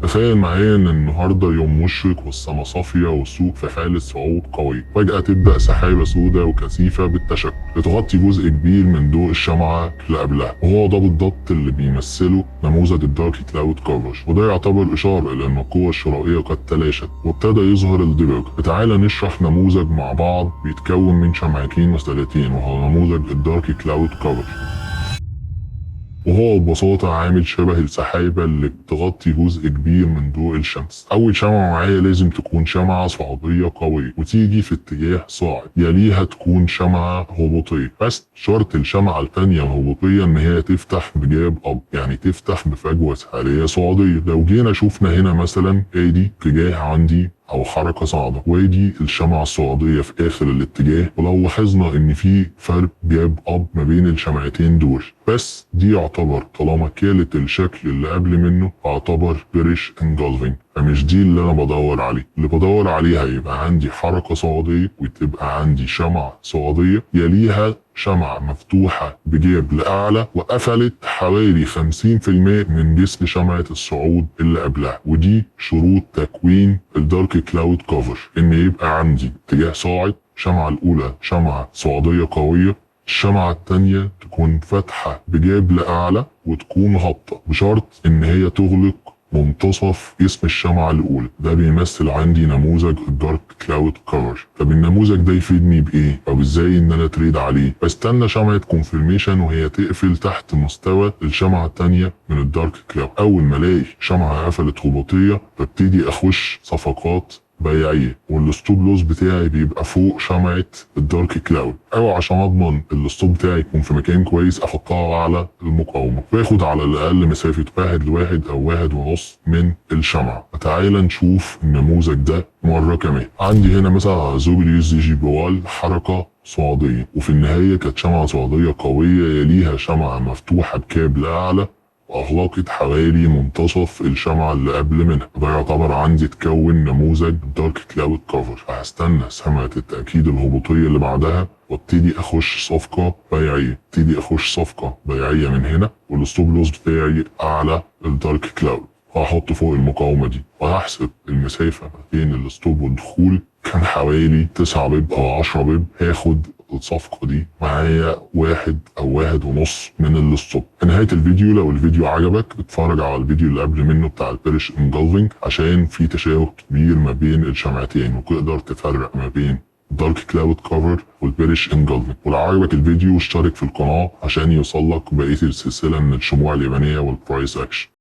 تخيل معايا ان النهارده يوم مشرق والسما صافية والسوق في حاله صعود قوي. فجاة تبدا سحابه سوداء وكثيفه بالتشكل لتغطي جزء كبير من ضوء الشمعة اللي قبلها، وهو ده بالضبط اللي بيمثله نموذج ال dark cloud cover، وده يعتبر اشارة الى ان القوة الشرائية قد تلاشت وابتدى يظهر الدباغ. تعالى نشرح نموذج مع بعض بيتكون من شمعتين مثلثتين، وهو نموذج ال dark cloud cover، وهو ببساطة عامل شبه السحابة اللي بتغطي جزء كبير من ضوء الشمس. أول شمعة معايا لازم تكون شمعة صعودية قوية وتيجي في اتجاه صاعد، يليها تكون شمعة هبوطية، بس شرط الشمعة التانية الهبوطية إن هي تفتح ب gap up، يعني تفتح بفجوة سعرية صعودية. لو جينا شفنا هنا مثلا، ادي اتجاه عندي او حركة صاعده، وادي الشمعة الصعوديه في اخر الاتجاه، ولو لاحظنا ان في فرق gap up ما بين الشمعتين دول، بس دي يعتبر طالما كالت الشكل اللي قبل منه اعتبر bearish engulfing، فمش دي اللي انا بدور عليه. اللي بدور عليها يبقى عندي حركة صعوديه وتبقى عندي شمعة صعوديه يليها شمعة مفتوحة ب gap لأعلى وقفلت حوالي 50% من جسم شمعة الصعود اللي قبلها. ودي شروط تكوين ال dark cloud cover، ان يبقى عندي اتجاه صاعد، الشمعة الأولى شمعة صعودية قوية، الشمعة التانية تكون فاتحة ب gap لأعلى وتكون هابطة، بشرط إن هي تغلق منتصف جسم الشمعة الأولى. ده بيمثل عندي نموذج ال dark cloud cover. طب النموذج ده يفيدني بإيه؟ أو إزاي إن أنا trade عليه؟ بستنى شمعة confirmation وهي تقفل تحت مستوى الشمعة التانية من ال dark cloud. أول ما ألاقي شمعة قفلت هبوطية ببتدي أخش صفقات بيعيه، وال stop loss بتاعي بيبقى فوق شمعة ال dark cloud، او عشان اضمن ال stop بتاعي يكون في مكان كويس احطها على المقاومة، باخد على الاقل مسافة 1 ل1 او 1.5 من الشمعة. تعالى نشوف النموذج ده مرة كمان. عندي هنا مثلا على زوبل USDJPY حركة صعودية، وفي النهاية كانت شمعة صعودية قوية يليها شمعة مفتوحة ب gap لأعلى وأغلقت حوالي منتصف الشمعة اللي قبل منها. ده يعتبر عندي تكون نموذج dark cloud cover. هستنى شمعة التأكيد الهبوطية اللي بعدها وابتدي اخش صفقة بيعية. ابتدي اخش صفقة بيعية من هنا، وال stop loss بتاعي اعلى ال dark cloud، وهحط فوق المقاومة دي، وهحسب المسافة بين ال stop والدخول، كان حوالي 9 pip أو 10 pip. هاخد الصفقة دي معايا 1 أو 1.5 من ال stop. في نهاية الفيديو، لو الفيديو عجبك اتفرج على الفيديو اللي قبل منه بتاع ال bearish engulfing، عشان في تشابه كبير ما بين الشمعتين وتقدر تفرق ما بين dark cloud cover وال bearish engulfing. ولو عجبك الفيديو اشترك في القناة عشان يوصلك بقية السلسلة من الشموع اليابانية وال price action.